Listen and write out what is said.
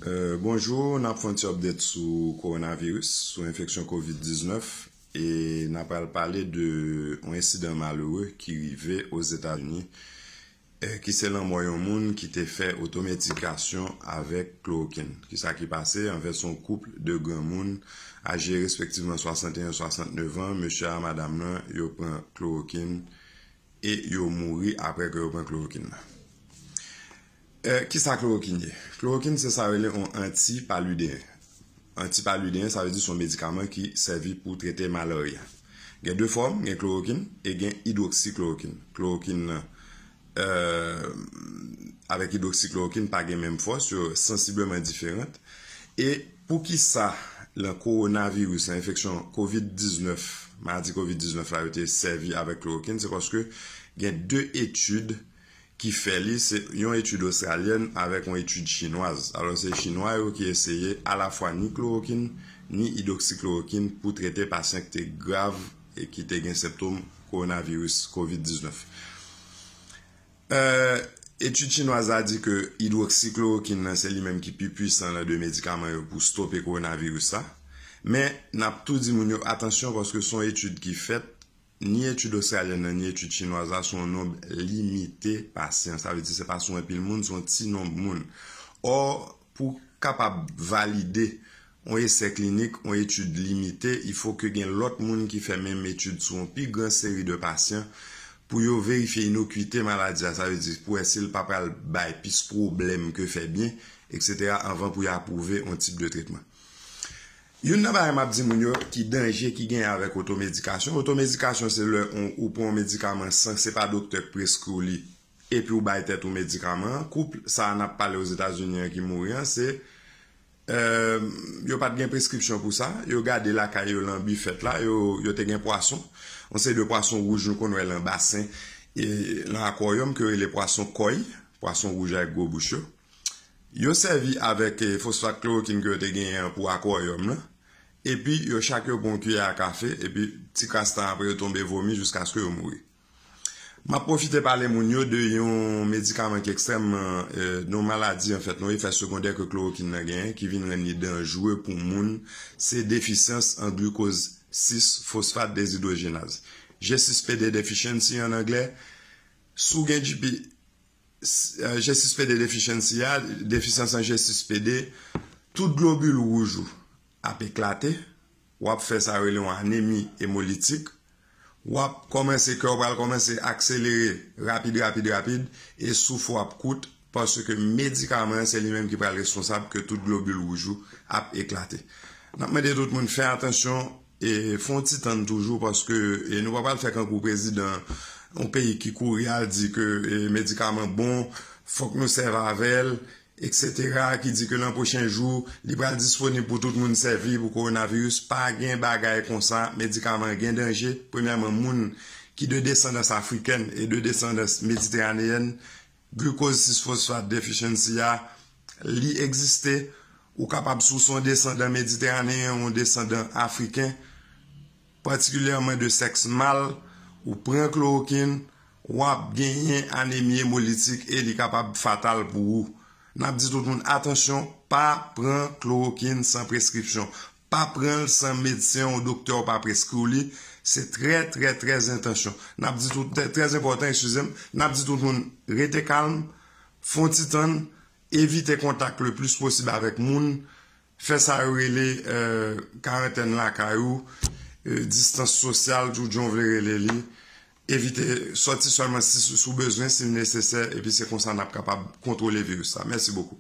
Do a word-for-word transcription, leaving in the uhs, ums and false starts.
Euh, bonjou, n ap fè yon ti update sou kowonaviris, sou enfeksyon kovid diznèf, e n ap pral pale de yon ensidan malere ki rive Ozetazini, eh, ki se lanmò yon moun ki te fè otomedikasyon avèk klorokin. Kisa ki pase? Anfèt, se yon koup de granmoun aje respektivman swasanteyen, swasantnèf an, mesye a, madanm nan, yo pran klorokin e yo mouri apre ke yo pran klorokin nan. Eh, kisa klorokin ye? Klorokin se sa yo rele yon antipaludeyen. Antipaludeyen, sa vle di se yon medikaman ki sèvi pou trete malarya. Gen de fòm, gen klorokin e gen idwoksiklorokin. Klorokin nan, eh, avèk idwoksiklorokin pa gen menm fòs, yo sansibleman diferan. E poukisa nan kowonaviris, nan enfeksyon kovid diznèf, maladi kovid diznèf la, yo te sèvi avèk klorokin? Se paske gen de etid ki fè li, se yon etid ostralyèn avèk yon etid chinwaz. Alò, se chinwa yo ki eseye alafwa ni klorokin, ni idwoksiklorokin pou trete pasyan ki te grav e ki te gen sentòm kowonaviris kovid diznèf. Eh, etid chinwaz la di ke idwoksiklorokin nan se li menm ki pi pwisan nan de medikaman yo pou stope kowonaviris la. Men, n ap tou di moun yo atansyon paske se yon etid ki fèt, ni etid ostralyèn nan, ni etid chinwaz la, se yon nonb limite pasyan. Sa vle di se pa sou anpil moun, se yon ti nonb moun. Ò, pou kapab valide yon esè klinik, yon etid limite, il fo ke gen lòt moun ki fè menm etid sou yon pi gran seri de pasyan pou yo verifye inokwite maladi a, sa vle di pou wè si l pa pral bay plis pwoblèm ke fè byen, etsetera, anvan pou yo apwouve yon tip de tretman. Youn nan bagay m ap di moun yo ki danje ki genyen avèk otomedikasyon. Otomedikasyon se lè ou, ou pran yon medikaman san se pa doktè k preskri w li, epi ou bay tèt ou medikaman an. Koup sa a n ap pale Ozetazini an ki mouri an, se, eh, yo pa t gen preskripsyon pou sa. Yo gade lakay yo lan bifèt la, yo, yo te gen pwason. Yon seri de pwason wouj nou konn wè lan basen, e lan akwaryòm ke yo rele pwason kòy, pwason wouj ak gwo bouch yo. Yo sèvi avèk, eh, fosfat klorokin ke yo te genyen an pou akwaryòm lan. Epi yo chak yo pran yon kiyè a kafe, epi ti kras tan apre yo tonbe vomi jiskaske yo mouri. M ap pwofite pale moun yo de yon medikaman ki ekstrèmman, eh, de yon maladi, anfèt, yon efè segondè ke klorokin nan genyen, ki vin rann li danjere pou moun, se defisyans an glikoz sis fosfat dezidwojenaz. G sis P D deficiency an anglè, si w gen G P, s-, eh, G sis P D deficiency a, defisyans an G sis P D, tout globil wouj ou ap eklate, w ap fè sa yo rele yon anemi emolitik, w ap kòmanse, kè w pral kòmanse akselere rapid, rapid, rapid, e souf ou ap kout, paske medikaman an se li menm ki pral responsab ke tout globil wouj ou ap eklate. N ap mande tout moun fè atansyon e fè yon ti tann toujou, paske, e nou pa pral fè kankou prezidan yon peyi ki kouri al di ke, e, medikaman bon, fòk nou sèvi avè l, etsetera, ki di ke nan pwochen jou, li pral disponib pou tout moun sèvi pou kowonaviris. Pa gen bagay konsa, medikaman gen danje. Premyèman, moun ki de desandans afrikèn e de desandans mediteraneyèn, glikoz sis fosfat deficiency a, li egziste. Ou kapab, si w se yon desandan mediteraneyen, yon desandan afriken, patikilyèman de sèks mal, ou pran klorokin, w ap genyen anemi emolitik e li kapab fatal pou ou. N ap di tout moun, atansyon, pa pran klorokin san preskripsyon. Pa pran l san medsen ou doktè w pa preskri w li. Se trè, trè, trè entansyon. N ap di tout, trè, trè enpòtan, eskize m, n ap di tout moun, rete kalm, fè yon ti tann, evite kontak le plis posib avèk moun, fè sa yo rele, eh, karantèn lakay ou, eh, distans sosyal, tou jan w vle rele li. Evite sòti sèlman si, si, si w bezwen, si l nesesè, epi se konsa n ap kapab kontwole viris la. Mèsi bokou.